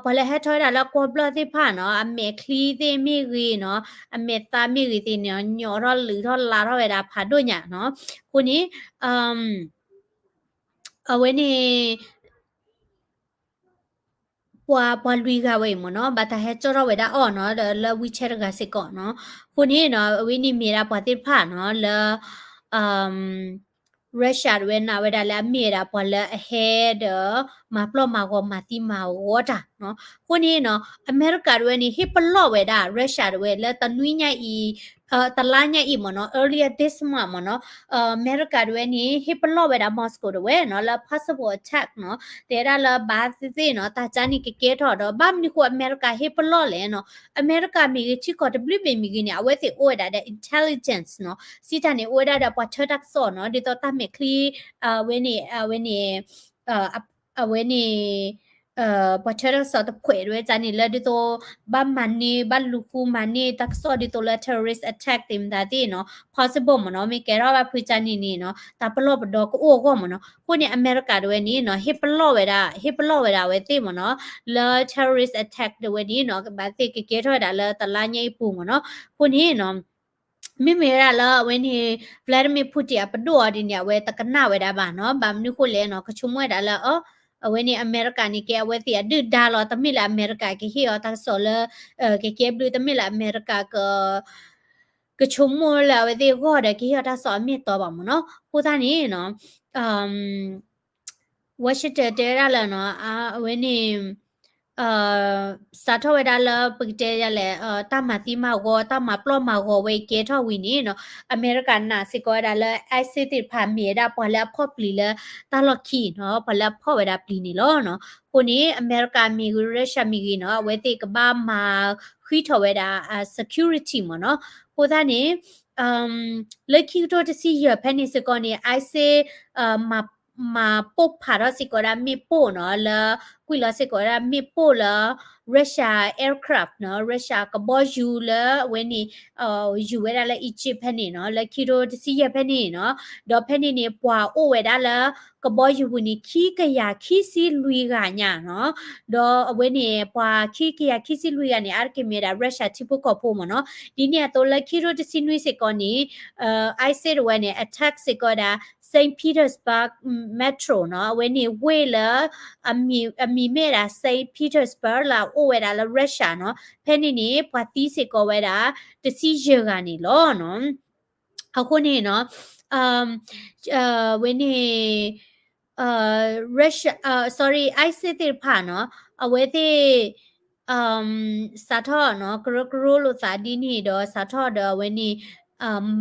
ပှၤလၢဟဲထီၣ်ဝဲဒၣ်လၢကွီၢ်ဘျီၣ်သ့ၣ်တဖၣ်နီၤ, အမဲာ်ချံသ့ၣ်မ့ၢ်ဂ့ၤနီၤ, အမဲာ်သးမ့ၢ်ဂ့ၤသ့ၣ်န့ၣ် ညီထီၣ်လုးထီၣ်လးထီၣ်ဝဲဒၣ်ဖးဒိၣ်ညါနီၤ, အဃိန့ၣ် အဝဲန့ၣ် ပှၤ ပှၤလွံၢ်ဂၤဝဲအံၤမ့ၢ်နီၤ, ဘၣ်တၢ်ဟဲကၠီထီၣ်ဝဲဒၣ်အီၤနီၤ, ဒီးလၢ WeChat တဂၤစ့ၢ်ကီးနီၤ, အဃိန့ၣ်နီၤ အဝဲန့ၣ်မ့ၢ်ဒၣ်ပှၤသ့ၣ်တဖၣ်နီၤ လၢ Russia တဝဲနာ်ဝဲဒၣ်လၢအမ့ၢ်ဝဲဒၣ်ပှၤလၢအဟဲဒီး မၤပျီၢ်မၤဂီၤမၤသံမၤဝီတၢ်နီၤ, အဃိန့ၣ်နီၤ အမဲရကၤတဝဲန့ၣ် ဟ့ၣ်ပလီၢ်ဝဲဒၣ် Russia တဝဲလၢတနွံညါအံၤ တလါညါအံၤမ့ၢ်နီၤ earlier this month မ့ၢ်နီၤ, အမဲရကၤတဝဲန့ၣ် ဟ့ၣ်ပလီၢ်ဝဲဒၣ် Moscow တဝဲနီၤ လၢ possible attack နီၤ, တဲဒၣ်လၢဘၣ်သ့ၣ်သ့ၣ်နီၤ တၢ်ကါန့ၣ်ကကဲထီၣ်ဒီး ဘၣ်မနုၤဃိအမဲရကၤဟ့ၣ်ပလီၢ်လဲၣ်နီၤ, အမဲရကၤမ့ၢ်ဂ့ၤ ထံကီၢ်တဘျုးဘ့ၣ်မ့ၢ်ဂ့ၤန့ၣ် အဝဲသ့ၣ်အိၣ်ဝဲဒၣ်ဒီး intelligence နီၤ, စံးတၢ်န့ၣ် အိၣ်ဝဲဒၣ်ဒီးပှၤထၢတၢ်ကစီၣ်နီၤ, ဒ်သိးတၢ်မဲာ်ချံ အဝဲန့ၣ် အဝဲန့ၣ် အဝဲန့ၣ် ပှၤထၢတၢ်ကစီၣ်တဖှဲးတဝဲကါန့ၣ် လၢဒ်သိး ဘၣ်မၤန့ၢ် ဘၣ်လူၤဃုမၤန့ၢ်တၢ်ကစီၣ်ဒ်သိးလၢ terrorist attack သ့ၣ်မတၤသ့ၣ်နီၤ possible မ့ၢ်နီၤ, မ့ၢ်ကဲထီၣ်ဘၣ်ဖုကါန့ၣ်န့ၣ်နီၤ တၢ်ပလီၢ်ပဒီကအိၣ်အဂီၢ်မ့ၢ်နီၤ, အဃိန့ၣ် အမဲရကၤတဝဲန့ၣ်နီၤ ဟ့ၣ်ပလီၢ်ဝဲဒၣ် ဟ့ၣ်ပလီၢ်ဝဲဒၣ်အဝဲသ့ၣ်မ့ၢ်နီၤ လၢ terrorist attack တဝဲန့ၣ်နီၤ ဘၣ်သ့ၣ်ကကဲထီၣ်ဝဲဒၣ်လၢတလါညါအံၤပူၤမ့ၢ်နီၤ, အဃိန့ၣ်နီၤ မ့မ့ၢ်ဝဲဒၣ်လၢအဝဲန့ၣ် Vladimir Putin အပဒိၣ်အီၤဒ်န့ၣ် အဝဲတကနၣ်ဝဲဒၣ်ဘၣ်နီၤ, ဘၣ်မနုၤဃိလဲၣ်နီၤ ကဆိကမိၣ်ဝဲဒၣ်လၢ အဝဲန့ၣ် အမဲရကၤန့ၣ် ကဲအဝဲသ့ၣ်အဒုၣ်ဒါလီၤ, တမ့ၢ်လၢအမဲရကၤကဟ့ၣ်အီၤတၢ်ကစီၣ်လၢ ကကဲဘျုး, တမ့ၢ်လၢအမဲရကၤက ကဆိကမိၣ်လၢအဝဲသ့ၣ်အဂီၢ်ဒီး ကဟ့ၣ်အီၤတၢ်ကစီၣ်အမ့ၢ်အတီဘၣ်မ့ၢ်နီၤ, အဃိသတးန့ၣ်နီၤ Washington တဲဝဲဒၣ်လၢနီၤ အဝဲန့ၣ် စးထီၣ်ဝဲဒၣ်လၢပကတဲယၤလဲၣ် တၢ်မၤသံမၤဂီၤ တၢ်မၤပျီၢ်မၤဂီၤဝဲအံၤကဲထီၣ်ဝံၤန့ၣ်နီၤ အမဲရကၤနာ်စ့ၢ်ကီးဝဲဒၣ်လၢ ISIS သ့ၣ်တဖၣ်မ့ၢ်ဝဲဒၣ်ပှၤလၢအဖီၣ်ပျံၤလၢတၢ်လီၢ်ခံနီၤ ပှၤလၢအဖီၣ်ဝဲဒၣ်ပျံၤန့ၣ်လီၤနီၤ. အဃိန့ၣ် အမဲရကၤမ့ၢ်ဂ့ၤ Russia မ့ၢ်ဂ့ၤနီၤ အဝဲသ့ၣ်ကဘၣ်မၤဃံထီၣ်ဝဲဒၣ် security မ့ၢ်နီၤ. အဃိသတးန့ၣ် လၢခံကထိတဆံယဲၢ်ဖဲန့ၣ်စ့ၢ်ကီးန့ၣ် ISIS မၤ မၤပိၢ်ဖးထီၣ်စ့ၢ်ကီးဝဲဒၣ်မ့ၣ်ပိၢ်နီၤ လၢ ကွံာ်လီၤစ့ၢ်ကီးဝဲဒၣ်မ့ၣ်ပိၢ်လၢ Russia aircraft နီၤ Russia ကဘီယူၤလၢအဝဲန့ၣ် ယူၤဝဲဒၣ်လၢ Egypt ဖဲန့ၣ်နီၤ လၢခံထိတဆံယဲၢ်ဖဲန့ၣ်နီၤ ဒီးဖဲန့ၣ်န့ၣ် ပှၤအိၣ်ဝဲဒၣ်လၢ ကဘီယူၤပူၤန့ၣ် ခံကယၤခံဆံလွံၢ်ဂၤညါနီၤ ဒီးအဝဲန့ၣ် ပှၤခံကယၤခံဆံလွံၢ်ဂၤန့ၣ် အါတက့ၢ်မ့ၢ်ဝဲဒၣ် Russia ထံဖိကီၢ်ဖိမ့ၢ်နီၤ ဒ်န့ၣ်အသိးလၢခံထိတဆံနွံစ့ၢ်ကီးန့ၣ် ISIS တဝဲန့ၣ် attack စ့ၢ်ကီးဝဲဒၣ် Saint Petersburg metro နီၤ အဝဲန့ၣ်ဝ့ၢ်လၢ အမံၤမ့ၢ်ဝဲဒၣ် Saint Petersburg လၢအအိၣ်ဝဲဒၣ်လၢ Russia နီၤ ဖဲန့ၣ်န့ၣ် ပှၤသံစ့ၢ်ကီးဝဲဒၣ် တဆံယဲၢ်ဂၤန့ၣ်လီၤနီၤ အဃိန့ၣ်နီၤ ဝဲန့ၣ် Russia sorry ISIS သ့ၣ်တဖၣ်နီၤ အဝဲသ့ၣ် စးထီၣ်နီၤ ကရၢကရိလိာ်သးဒ်န့ၣ်ဒီး စးထီၣ်ဒီးအဝဲန့ၣ်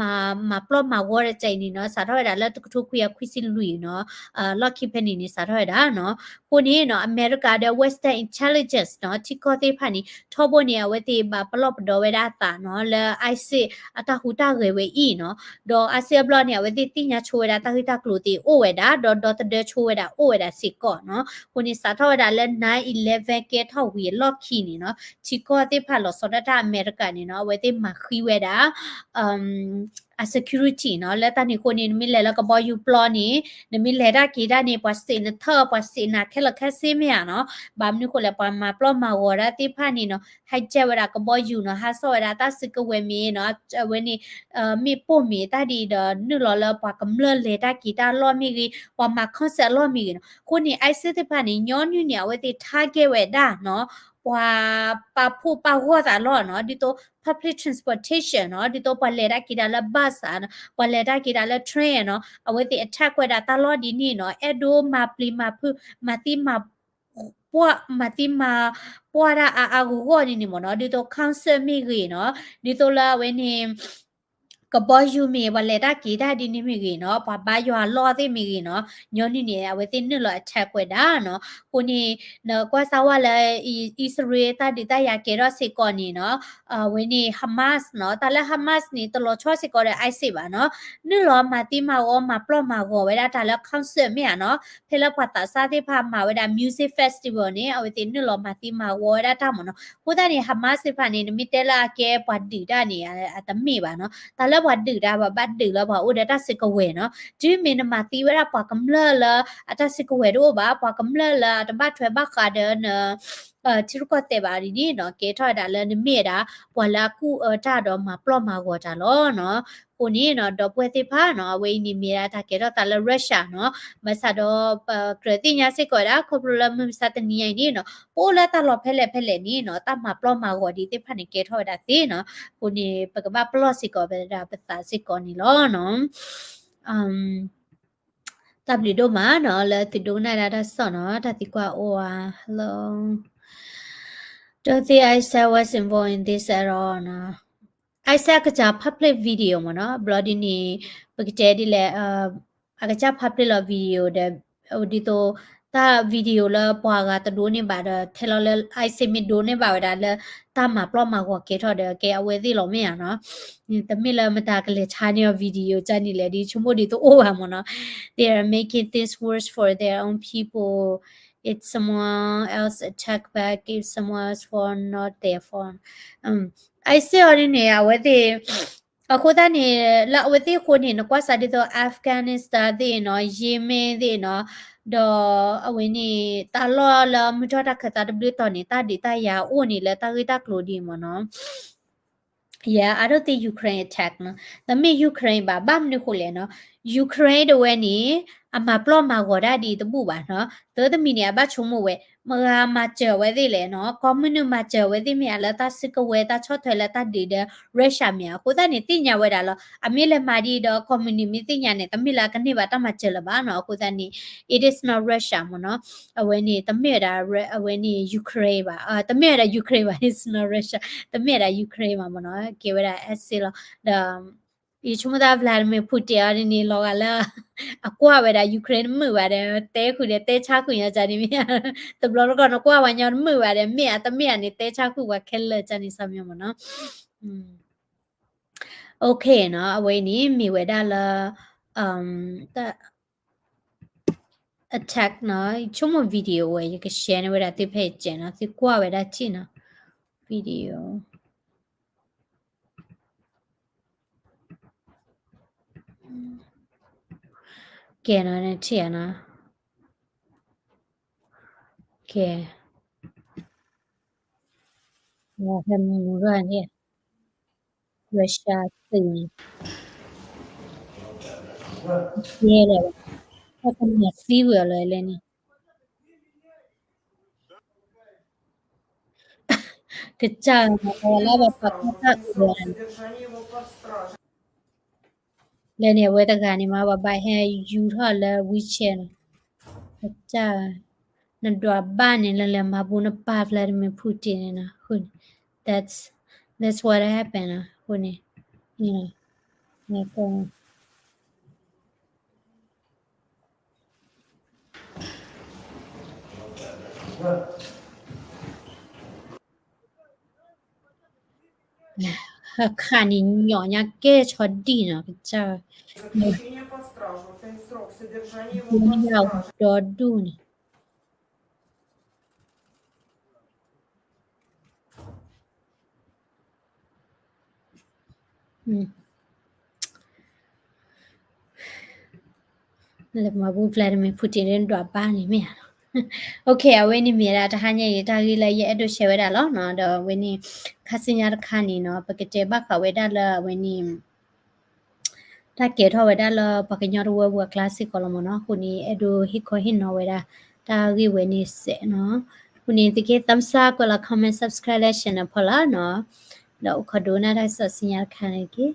မၤပျီၢ်မၤဂီၤတၢ်အံၤန့ၣ်နီၤ စးထီၣ်ဝဲဒၣ်လၢတကထိခွံကယၤခွံဆံလွံၢ်နီၤ လီၢ်ခံဖဲန့ၣ်န့ၣ် စးထီၣ်ဝဲဒၣ်နီၤ အဃိန့ၣ်နီၤ အမဲရကၤဒီး Western Intelligence နီၤ ထံကီၢ်သ့ၣ်တဖၣ်န့ၣ် ထီဘိန့ၣ် အဝဲသ့ၣ်ဘၣ်ပလီၢ်ပဒီဝဲဒၣ်အသးနီၤ လၢ ISIS အတၢ်ဟူးတၢ်ဂဲၤဝဲအံၤနီၤ ဒီး ISIS အဘျီန့ၣ် အဝဲသ့ၣ်သ့ၣ်ညါဆိဝဲဒၣ်တၢ်ဂ့ၢ်တၢ်ကျိၤသ့ၣ်အိၣ်ဝဲဒၣ် ဒီးဒီသဒၢဆိဝဲဒၣ်အိၣ်ဝဲဒၣ်စ့ၢ်ကီးနီၤ အဃိန့ၣ် စးထီၣ်ဝဲဒၣ်လၢ nine eleven ကဲထီၣ်ဝံၤအလီၢ်ခံန့ၣ်နီၤ ထံကီၢ်သ့ၣ်တဖၣ်လီၤဆီဒၣ်တၢ်အမဲရကၤန့ၣ်နီၤ အဝဲသ့ၣ်မၤဃံဝဲဒၣ် အ security နီၤ လၢတၢ်န့ၣ်အဃိန့ၣ် နမ့ၢ်လဲၤလၢကဘီယူၤပျီန့ၣ် နမ့ၢ်လဲၤတၢ်က့ၤတၢ်န့ၣ် ပှၤစံးနထၢၣ် ပှၤစံးနၤခဲလၢာ်ခဲဆ့မ့ၢ်ဧါနီၤ ဘၣ်မနုၤဃိလဲၣ် ပှၤမၤပျီၢ်မၤဂီၤတၢ်သ့ၣ်တဖၣ်န့ၣ်နီၤ hijack ဝဲဒၣ်ကဘီယူၤနီၤ ဟးဆီၣ်ဝဲဒၣ်တၢ်စုကဝဲၤမ့ၢ်နီၤ အဝဲန့ၣ် မ့ၣ်ပိၢ်မ့ၢ်တၢ်ဒ်အံၤဒီး နုာ်လီၤလၢပှၤကမျၢၢ်လဲၤတၢ်က့ၤတၢ်အလီၢ်မ့ၢ်ဂ့ၤ ပှၤမၤ concert အလီၢ်မ့ၢ်ဂ့ၤနီၤ အဃိန့ၣ် ISIS သ့ၣ်တဖၣ်န့ၣ် ညီနုၢ်န့ၣ် အဝဲသ့ၣ်ထါကဲဝဲဒၣ်နီၤ ပှၤပာ်ဖှိၣ်ပာ်ဂီၢ်သးလီၢ်နီၤ ဒ်သိး public transportation နီၤ ဒ်သိးပှၤလဲၤတၢ်က့ၤတၢ်လၢ bus နီၤ ပှၤလဲၤတၢ်က့ၤတၢ်လၢ train နီၤ အဝဲသ့ၣ် attack ဝဲဒၣ်တၢ်လီၢ်ဒ်န့ၣ်နီၤ အဲၣ်ဒိးမၤပျံၤမၤဖုး မၤသံမၤ ပှၢ် မၤသံမၤပှၢ်တၢ်အါအါဂီၢ်ဂီၢ်ဒ်န့ၣ်မ့ၢ်နီၤ ဒ်သိး concert မ့ၢ်ဂ့ၤနီၤ ဒ်သိးလၢအဝဲန့ၣ် ကဘီယူၤမ့ၢ် ပှၤလဲၤတၢ်က့ၤတၢ်ဒ်န့ၣ်မ့ၢ်ဂ့ၤနီၤ ပှၤဘါယွၤအလီၢ်သ့ၣ်မ့ၢ်ဂ့ၤနီၤ ညီနုၢ်န့ၣ် အဝဲသ့ၣ်နုာ်လီၤ attack ဝဲဒၣ်နီၤ အဃိန့ၣ် နကွၢ်စၢ်ဝဲလၢ အံၣ်စရ့လးတၢ်ဒုးတၢ်ယၤကဲထီၣ်စ့ၢ်ကီးန့ၣ်နီၤ အဝဲန့ၣ် Hamas နီၤ တၢ်လၢ Hamas န့ၣ် တလီၤဆီစ့ၢ်ကီးဒီး ISIS ဘၣ်နီၤ နုာ်လီၤမၤသံမၤဂီၤမၤပျီၢ်မၤဂီၤဝဲဒၣ်တၢ်လၢ concert မ့ၢ်ဧါနီၤ ဖဲလၢပှၤသးစၢ်သ့ၣ်တဖၣ်မၤဝဲဒၣ် music festival န့ၣ် အဝဲသ့ၣ်နုာ်လီၤမၤသံမၤဂီၤဝဲဒၣ်တၢ်မ့ၢ်နီၤ အဃိသတးန့ၣ် Hamas သ့ၣ်တဖၣ်န့ၣ် နမ့ၢ်တဲလၢအကဲပှၤဒုးတၢ်န့ၣ် အတမ့ၢ်ဘၣ်နီၤ တၢ်လၢပှၤဒုးတၢ် ပှၤဘၣ်ဒုးလၢပှၤအိၣ်ဒီးတၢ်စုကဝဲၤနီၤ တုၤမ့ၢ်နမၤသံဝဲဒၣ်ပှၤကမျၢၢ်လၢအတၢ်စုကဝဲၤတအိၣ်ဘၣ် ပှၤကမျၢၢ်လၢအတဘၣ်ထွဲဘၣ်ဃးဒီးန ထံရူၢ်ကီၢ်သဲးဘၣ်ဒ်န့ၣ်နီၤ ကဲထီၣ်ဝဲဒၣ်လၢနမ့ၢ်ဝဲဒၣ် ပှၤလၢအကူၣ်အၢတၢ်ဒီးမၤပျီၢ်မၤဂီၤတၢ်လီၤနီၤ အဃိန့ၣ်နီၤ ဒီပုၢ်ဝဲၢ်သ့ၣ်တဖၣ်နီၤ အဝဲအံၤန့ၣ်မ့ၢ်ဒၣ်တၢ်ကဲထီၣ်သးလၢ Russia နီၤ ဘၣ်ဆၣ်ဒီး ပကြၢးသ့ၣ်ညါစ့ၢ်ကီးဝဲဒၣ် ခီဖျိလၢမုၢ်မဆါတနံၤညါအံၤန့ၣ်နီၤ ပအိၣ်လၢတၢ်လီၢ်ဖဲလဲၣ်ဖဲလဲၣ်န့ၣ်နီၤ တၢ်မၤပျီၢ်မၤဂီၤဒ်သ့ၣ်တဖၣ်န့ၣ် ကဲထီၣ်ဝဲဒၣ်သ့နီၤ အဃိန့ၣ် ပကဘၣ်ပလီၢ်စ့ၢ်ကီးဝဲဒၣ်ပသးစ့ၢ်ကီးန့ၣ်လီၤနီၤ တၢ်ဘျုးဒိၣ်မးနီၤ လၢသုဒိကနၣ်ဒၣ်တၢ်ကစီၣ်နီၤ တၢ်သံကွၢ်အိၣ်ဧါ Hello Don't think ISIS was involved in this at all နီၤ ISIS အကစၢ် public video မ့ၢ်နီၤ ဘျီဒ်န့ၣ် ပကတဲဒ်လဲၣ် အကစၢ် public လီၤ video ဒီး ဒ်သိး တၢ် video လၢပှၤဂၤတဒိးန့ၢ်ဘၣ်ဒီး ထဲလီၤလၢ ISIS မ့ၢ်ဒိးန့ၢ်ဘၣ်ဝဲဒၣ်လၢ တၢ်မၤပျီၢ်မၤဂီၤကဲထီၣ်ဒီး ကဲအဝဲသ့ၣ်လီၤမ့ၢ်ဧါနီၤ တမ့ၢ်လၢမတၤကလဲၤဆါန့ၢ်အီၤ video ကန့ၣ်လဲၣ် ဒ်ဆိကမိၣ်ဒ်သိးအိၣ်ဘၣ်မ့ၢ်နီၤ They are making things worse for their own people if someone else attack back if someone else fall not their fault ISIS အီၤဒ်န့ၣ် အဝဲသ့ၣ် အဃိသတးန့ၣ် လၢအဝဲသ့ၣ်အဃိန့ၣ် နကွၢ်စးဒ်သိး Afghanistan သ့ၣ်နီၤ Yemen သ့ၣ်နီၤ ဒီးအဝဲန့ၣ် တၢ်လီၢ်လၢမုၢ်ထီၣ်တၢ်ခၢၣ်သးတဘျုးတီၤန့ၣ် တၢ်ဒုးတၢ်ယၤအိၣ်န့ၣ်လၢတၢ်ဂ့ၢ်တၢ်ကျိၤဒ်မ့ၢ်နီၤ Yeah, I don't think Ukraine attack နီၤ တမ့ၢ် Ukraine ဘၣ် ဘၣ်မနုၤဃိလဲၣ်နီၤ Ukraine တဝဲန့ၣ် အမၤပျီၢ်မၤဂီၤဒၣ်ဒ်တဘူၣ်ဘၣ်နီၤ တၢ်တမံၤန့ၣ် အဘၣ်ဆိကမိၣ်ဝဲ မတၤမၤစၢၤဝဲသ့ၣ်လဲၣ်နီၤ ကီၢ်မုၢ်နုာ်မၤစၢၤဝဲသ့ၣ်မ့ၢ်ဧါ လၢတၢ်စုကဝဲၤတၢ်ဆီၣ်ထွဲလၢတၢ်ဒုးဒီး Russia မ့ၢ်ဧါ အဃိသတးန့ၣ် သ့ၣ်ညါဝဲဒၣ်လီၤ အမ့ၢ်လဲၤမၤဒ်ဒီး ကီၢ်မုၢ်နုာ်မ့ၢ်သ့ၣ်ညါန့ၣ် တမ့ၢ်လၢအကန့ၢ်ဘၣ်တၢ်မၤစၢၤလၢၤဘၣ်နီၤ အဃိသတးန့ၣ် it is not Russia မ့ၢ်နီၤ အဝဲန့ၣ် တမ့ၢ်ဝဲဒၣ် အဝဲန့ၣ် Ukraine ဘၣ် တမ့ၢ်ဝဲဒၣ် Ukraine ဘၣ် it's not Russia တမ့ၢ်ဝဲဒၣ် Ukraine ဘၣ်မ့ၢ်နီၤ ကဲဝဲဒၣ် အဲၣ်စ့လီၤ ဒီး ယဆိကမိၣ်သး Vladimir Putin အီၤဒ်န့ၣ် လီၤဂာ်လၢ အကွၢ်ဝဲဒၣ် Ukraine တမုာ်ဘၣ်ဒီး တဲဃုာ်ဒီး တဲဆါဃုာ်ညီကန့ၣ်မ့ၢ် တဘျီတခီၣ်နကွၢ်ဝဲညီတမုာ်ဘၣ်ဒီး မ့ၢ်အတမ့ၢ်ဧါန့ၣ် တဲဆါဃုာ်ပှၤခဲလၢာ်ကန့ၣ် စၢ်မ့ၢ်မ့ၢ်နီၤ OK နီၤ အဝဲအံၤန့ၣ် မ့ၢ်ဝဲဒၣ်လၢ တၢ် attack နီၤ, ယဆိကမိၣ် video ဝဲ ယက share န့ၢ်ဝဲဒၣ်သုဖဲယကဲနီၤ, သုကွၢ်ဝဲဒၣ်ထံၣ်နီၤ, video ကဲနီၤ နထံၣ်ဧါနီၤ, ကဲ, ဟဲမူထီၣ်န့ၣ် Russia သုးန့ၣ်, ကဲလၢၤဘၣ်, တၢ်ကမၤသံဝဲအီၤလၢလဲၣ်န့ၣ်, ကစၢ်လၢပှၤကီတၢ်အၢ လၢန့ၣ် အဝဲတဂၤန့ၣ်မး ပှၤဘၣ်ဟဲယူၤထီၣ်လၢ wheelchair နီၤ, ကစၢ်, နဒွးဘၣ်န့ၣ် လၢလဲၤမၤဘူၣ်နပၢ် Vladimir Putin န့ၣ်နီၤ, အဃိန့ၣ်, that's, that's what happened နီၤ, အဃိန့ၣ်, ဟဲခးန့ၣ်ညီၣ်ညါကဲဆီဒံၣ်နီၤ ကစၢ်, ဒီဒူၣ်န့ၣ် လဲၤမၤဘူၣ် Vladimir Putin ဒွးဘၣ်န့ၣ်မ့ၢ်ဧါနီၤ, okay အဝဲန့ၣ်မ့ၢ်ဒၣ်တဟါညါအံၤ တၢ်ဂ့ၢ်လၢယအဲၣ်ဒိး share ဝဲဒၣ်လီၤနီၤ, ဒီးအဝဲန့ၣ် ခါဆူညါတခါန့ၣ်နီၤ ပကတဲဘၣ်ဃးဝဲဒၣ်လၢအဝဲန့ၣ် တၢ်ကဲထီၣ်ဝဲဒၣ်လၢပှၤကညီတဝၢပှၤကျါစ့ၢ်ကီးလီၤမ့ၢ်နီၤ, အဃိန့ၣ် အဲၣ်ဒိးဟ့ၣ်ခီဟ့ၣ်နီၤဝဲဒၣ် တၢ်ဂ့ၢ်ဝဲန့ၣ်စဲးနီၤ, အဃိန့ၣ် သုက thumbs up ကွဲးလီၤ comment subscribe လၢ channel ဖီလာ်နီၤ, ဒီးအိၣ်ခိးဒိကနၣ်တၢ်ကစီၣ်ဆူညါတခါန့ၣ်တက့ၢ်.